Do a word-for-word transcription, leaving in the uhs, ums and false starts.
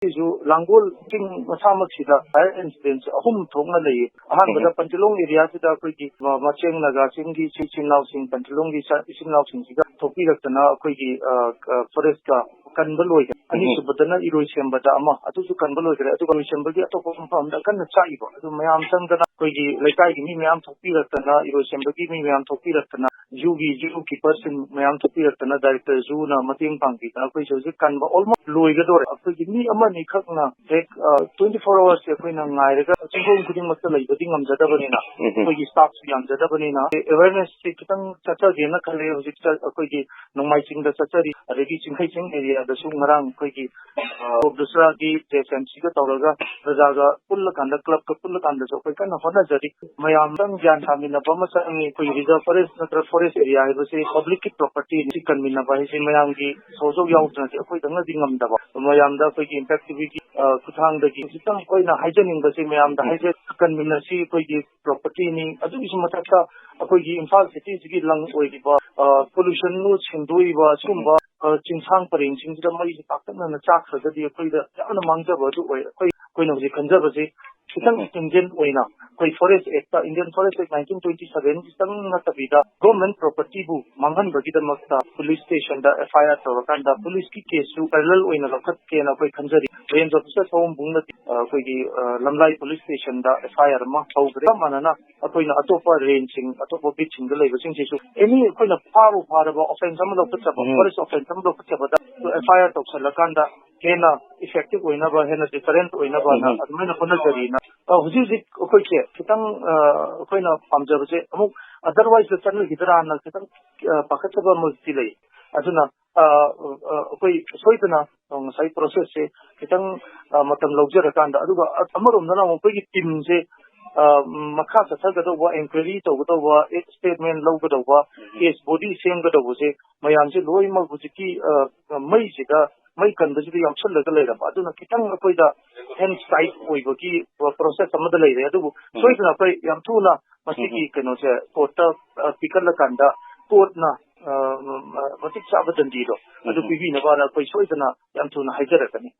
ꯁꯤꯁꯨ ꯂꯥꯡꯒꯣꯜ ꯆꯤꯡ ꯃꯁꯥꯃꯛꯁꯤꯗ fire incident ꯑꯍꯨꯝ ꯊꯣꯛꯅ ꯂꯩꯌꯦ꯫ ꯑꯍꯥꯟꯕꯗ ꯎꯝ꯫ ꯄꯟꯆꯂꯣꯡ area ꯁꯤꯗ ꯑꯩꯈꯣꯏꯒꯤ, ꯑ, ꯃꯆꯦꯡ ꯅꯥꯒꯥ ꯆꯤꯡꯒꯤ ꯏꯆꯤꯟ ꯏꯅꯥꯎꯁꯤꯡ, ꯄꯟꯆꯂꯣꯡꯒꯤ ꯏꯆꯥ-, ꯏꯆꯤꯟ ꯏꯅꯥꯎꯁꯤꯡꯁꯤꯒ ꯊꯣꯛꯄꯤꯔꯛꯇꯅ ꯑꯩꯈꯣꯏꯒꯤ, ꯑ, ꯑ, forest ꯀ ꯀꯟꯕ ꯂꯣꯏꯈ꯭ꯔꯦ꯫ ꯎꯝ꯫ ꯑꯅꯤꯁꯨꯕꯗꯅ ꯏꯔꯣꯏꯁꯦꯝꯕꯗ ꯑꯃ, ꯑꯗꯨꯁꯨ ꯀꯟꯕ ꯂꯣꯏꯈ꯭ꯔꯦ꯫ ꯑꯗꯨꯒ ꯏꯔꯣꯏꯁꯦꯝꯕꯒꯤ ꯑꯇꯣꯞꯄ ꯃꯐꯝ ꯑꯃꯗ ꯀꯟꯅ ꯆꯥꯛꯏꯕ꯫ ꯑꯗꯨ ꯃꯌꯥꯝ ꯆꯪꯗꯅ ꯑꯩꯈꯣꯏꯒꯤ ꯂꯩꯀꯥꯏꯒꯤ ꯃꯤ ꯃꯌꯥꯝ ꯊꯣꯛꯄꯤꯔꯛꯇꯅ, ꯏꯔꯣꯏꯁꯦꯝꯕꯒꯤ ꯃꯤ ꯃꯌꯥꯝ ꯊꯣꯛꯄꯤꯔꯛꯇꯅ, zoo ꯒꯤ zookeeper ꯁꯤꯡ ꯃꯌꯥꯝ ꯊꯣꯛꯄꯤꯔꯛꯇꯅ director zoo ꯅ ꯃꯇꯦꯡ ꯄꯥꯡꯕꯤꯗꯅ ꯑꯩꯈꯣꯏꯁꯦ ꯍꯧꯖꯤꯛ ꯀꯟꯕ almost ꯂꯣꯏꯒꯗꯧꯔꯦ꯫ ꯑꯩꯈꯣꯏꯒꯤ ꯃꯤ ꯑꯃꯅꯤꯈꯛꯅ ꯍꯦꯛ, ꯑ, twenty four hours ꯁꯦ ꯑꯩꯈꯣꯏꯅ ꯉꯥꯏꯔꯒ ꯆꯤꯡꯈꯣꯡ ꯈꯨꯗꯤꯡꯃꯛꯇ ꯂꯩꯕꯗꯤ ꯉꯝꯖꯗꯕꯅꯤꯅ, ꯎꯝ꯫ ꯑꯩꯈꯣꯏꯒꯤ staff ꯁꯨ ꯌꯥꯝꯖꯗꯕꯅꯤꯅ, awareness ꯁꯦ ꯈꯤꯇꯪ ꯆꯠꯆꯒꯦꯅ ꯈꯜꯂꯦ꯫ ꯍꯧꯖꯤꯛ ꯆ-, ꯑꯩꯈꯣꯏꯒꯤ ꯅꯣꯡꯃꯥꯏ ꯆꯤꯡꯗ ꯆꯠꯆꯔꯤ, ꯑꯗꯒꯤ ꯆꯤꯡꯈꯩ ꯆꯤꯡ area ꯗꯁꯨ ꯉꯔꯥꯡ ꯑꯩꯈꯣꯏꯒꯤ, ꯑ, ꯗꯨꯁꯔꯥꯒꯤ J F M C ꯒ ꯇꯧꯔꯒ ꯄ꯭ꯔꯖꯥꯒ ꯄꯨꯜꯂꯀꯥꯟꯗ, club ꯀ ꯄꯨꯜꯂꯀꯥꯟꯗꯁꯨ ꯑꯩꯈꯣꯏ ꯀꯟꯅ ꯍꯣꯠꯅꯖꯔꯤ꯫ ꯃꯌꯥꯝꯗꯪ ꯒ꯭ꯌꯥꯟ ꯇꯥꯃꯤꯟꯅꯕ ꯑꯃ ꯆꯪꯉꯤ꯫ ꯑꯩꯈꯣꯏ reserve forest ꯅꯠꯇ꯭ꯔꯒ forest area ꯍꯥꯏꯕꯁꯤ public ꯀꯤ property ꯅꯤ꯫ ꯁꯤ ꯀꯟꯃꯤꯟꯅꯕ ꯍꯥꯏꯁꯤ ꯃꯌꯥꯝꯒꯤ ꯁꯍꯌꯣꯒ ꯌꯥꯎꯗ꯭ꯔꯗꯤ ꯑꯩꯈꯣꯏꯗꯪꯅꯗꯤ ꯉꯝꯗꯕ꯫ ꯃꯌꯥꯝꯗ ꯑꯩꯈꯣꯏꯒꯤ Impact T V ꯒꯤ, ꯑ, ꯈꯨꯠꯊꯥꯡꯗꯒꯤ ꯈꯤꯇꯪ ꯑꯩꯈꯣꯏꯅ ꯍꯥꯏꯖꯅꯤꯡꯕꯁꯤ ꯃꯌꯥꯝꯗ ꯎꯝ꯫ ꯍꯥꯏꯖ-, ꯀꯟꯃꯤꯟꯅꯁꯤ꯫ ꯑꯩꯈꯣꯏꯒꯤ property ꯅꯤ꯫ ꯑꯗꯨꯒꯤꯁꯨ ꯃꯊꯛꯇ ꯑꯩꯈꯣꯏꯒꯤ ꯏꯝꯐꯥꯜ city ꯁꯤꯒꯤ ꯂꯪ ꯑꯣꯏꯔꯤꯕ, ꯑ, pollution ꯅ ꯁꯦꯡꯗꯣꯛꯏꯕ ꯁꯤꯒꯨꯝꯕ, ꯑ, ꯆꯤꯡꯁꯥꯡ ꯄꯔꯦꯡꯁꯤꯡꯁꯤꯗ ꯃꯩꯁꯤ ꯄꯥꯛꯇꯛꯅꯅ ꯆꯥꯛꯈ꯭ꯔꯒꯗꯤ ꯑꯩꯈꯣꯏꯗ ꯌꯥꯝꯅ ꯃꯥꯡꯖꯕ ꯑꯗꯨ ꯑꯣꯏ꯫ ꯑꯩꯈꯣꯏ, ꯑꯩꯈꯣꯏꯅ ꯍꯧꯖꯤꯛ ꯈꯟꯖꯕꯁꯤ ꯈꯤꯇꯪ ꯎꯝ꯫ stringent ꯑꯣꯏꯅ ꯑꯩꯈꯣꯏ Forest Act, Indian Forest Act nineteen twenty seven ꯈꯤꯇꯪ ꯅꯠꯇꯕꯤꯗ government property ꯕꯨ ꯃꯥꯡꯍꯟꯕꯒꯤꯗꯃꯛꯇ police station the F I R ꯇꯧꯔꯀꯥꯟꯗ police ꯀꯤ case ꯁꯨ parallel ꯑꯣꯏꯅ ꯂꯧꯈꯠꯀꯦꯅ ꯑꯩꯈꯣꯏ ꯈꯟꯖꯔꯤ꯫ Range officer ꯁꯑꯣꯝꯕꯨꯡꯅꯗꯤ, ꯑ, ꯑꯩꯈꯣꯏꯒꯤ, ꯑ, ꯂꯝꯂꯥꯏ police station the F I R ꯑꯃ ꯍꯧꯈ꯭ꯔꯦ꯫ ꯆꯞ ꯃꯥꯟꯅꯅ ꯑꯩꯈꯣꯏꯅ ꯑꯇꯣꯞꯄ range ꯁꯤꯡ, ꯑꯇꯣꯞꯄ beat ꯁꯤꯡꯗ ꯂꯩꯕꯁꯤꯡꯁꯤꯁꯨ any ꯑꯩꯈꯣꯏꯅ ꯐꯥꯕꯨ ꯐꯥꯔꯕ offence ꯑꯃ ꯂꯧꯈꯠꯆꯕ, ꯎꯝ꯫ Forest offence ꯑꯃ ꯂꯧꯈꯠꯆꯕꯗ F I R ꯇꯧꯁꯜꯂꯀꯥꯟꯗ ꯍꯦꯟꯅ effective ꯑꯣꯏꯅꯕ, ꯍꯦꯟꯅ deterrent ꯑꯣꯏꯅꯕꯅ ꯎꯝ꯫ ꯑꯗꯨꯃꯥꯏꯅ ꯍꯣꯠꯅꯖꯔꯤꯅ꯫ ꯑ, ꯍꯧꯖꯤꯛ ꯍꯧꯖꯤꯛ ꯑꯩꯈꯣꯏꯁꯦ ꯈꯤꯇꯪ, ꯑ, ꯑꯩꯈꯣꯏꯅ ꯄꯥꯝꯖꯕꯁꯦ ꯑꯃꯨꯛ otherwise ꯗ ꯆꯠꯂꯣꯏꯈꯤꯗ꯭ꯔꯥꯅ ꯈꯤꯇꯪ, ꯑ, ꯄꯥꯈꯠꯆꯕ ꯑꯃꯗꯤ ꯂꯩ꯫ ꯑꯗꯨꯅ, ꯑ, ꯑ, ꯑꯩꯈꯣꯏ ꯁꯣꯏꯗꯅ, ꯑ, ꯉꯁꯥꯏ process ꯁꯦ ꯈꯤꯇꯪ, ꯑ, ꯃꯇꯝ ꯂꯧꯖꯔꯀꯥꯟꯗ, ꯑꯗꯨꯒ ꯑ-, ꯑꯃꯔꯣꯝꯗꯅ ꯑꯃꯨꯛ ꯑꯩꯈꯣꯏꯒꯤ team ꯁꯦ, ꯑ, ꯃꯈꯥ ꯆꯠꯊꯒꯗꯧꯕ, inquiry ꯇꯧꯒꯗꯧꯕ, statement ꯂꯧꯒꯗꯧꯕ, case body ꯁꯦꯝꯒꯗꯧꯕꯁꯦ ꯃꯌꯥꯝꯁꯦ ꯂꯣꯏꯅꯃꯛ ꯍꯧꯖꯤꯛꯀꯤ, ꯑ, ꯃꯩꯁꯤꯗ, ꯃꯩ ꯀꯟꯕꯁꯤꯗ ꯌꯥꯎꯁꯜꯂꯒ ꯂꯩꯔꯕ꯫ ꯑꯗꯨꯅ ꯈꯤꯇꯪ ꯑꯩꯈꯣꯏꯗ hands tied ꯑꯣꯏꯕꯒꯤ process ꯑꯃꯗ ꯂꯩꯔꯦ꯫ ꯑꯗꯨꯕꯨ ꯎꯝ꯫ ꯁꯣꯏꯗꯅ ꯑꯩꯈꯣꯏ ꯌꯥꯝ ꯊꯨꯅ ꯃꯁꯤꯒꯤ ꯎꯝ꯫ ꯀꯩꯅꯣꯁꯦ court ꯇ, ꯑ, ꯄꯤꯈꯠꯂꯀꯥꯟꯗ court ꯅ, ꯑ, ꯃ-, ꯃ-, ꯃꯇꯤꯛ ꯆꯥꯕ ꯗꯟꯗꯤꯗꯣ ꯑꯗꯨ ꯎꯝ꯫ ꯄꯤꯕꯤꯅꯕꯅ ꯑꯩꯈꯣꯏ ꯁꯣꯏꯗꯅ ꯌꯥꯝ ꯊꯨꯅ ꯍꯥꯏꯖꯔꯛꯀꯅꯤ꯫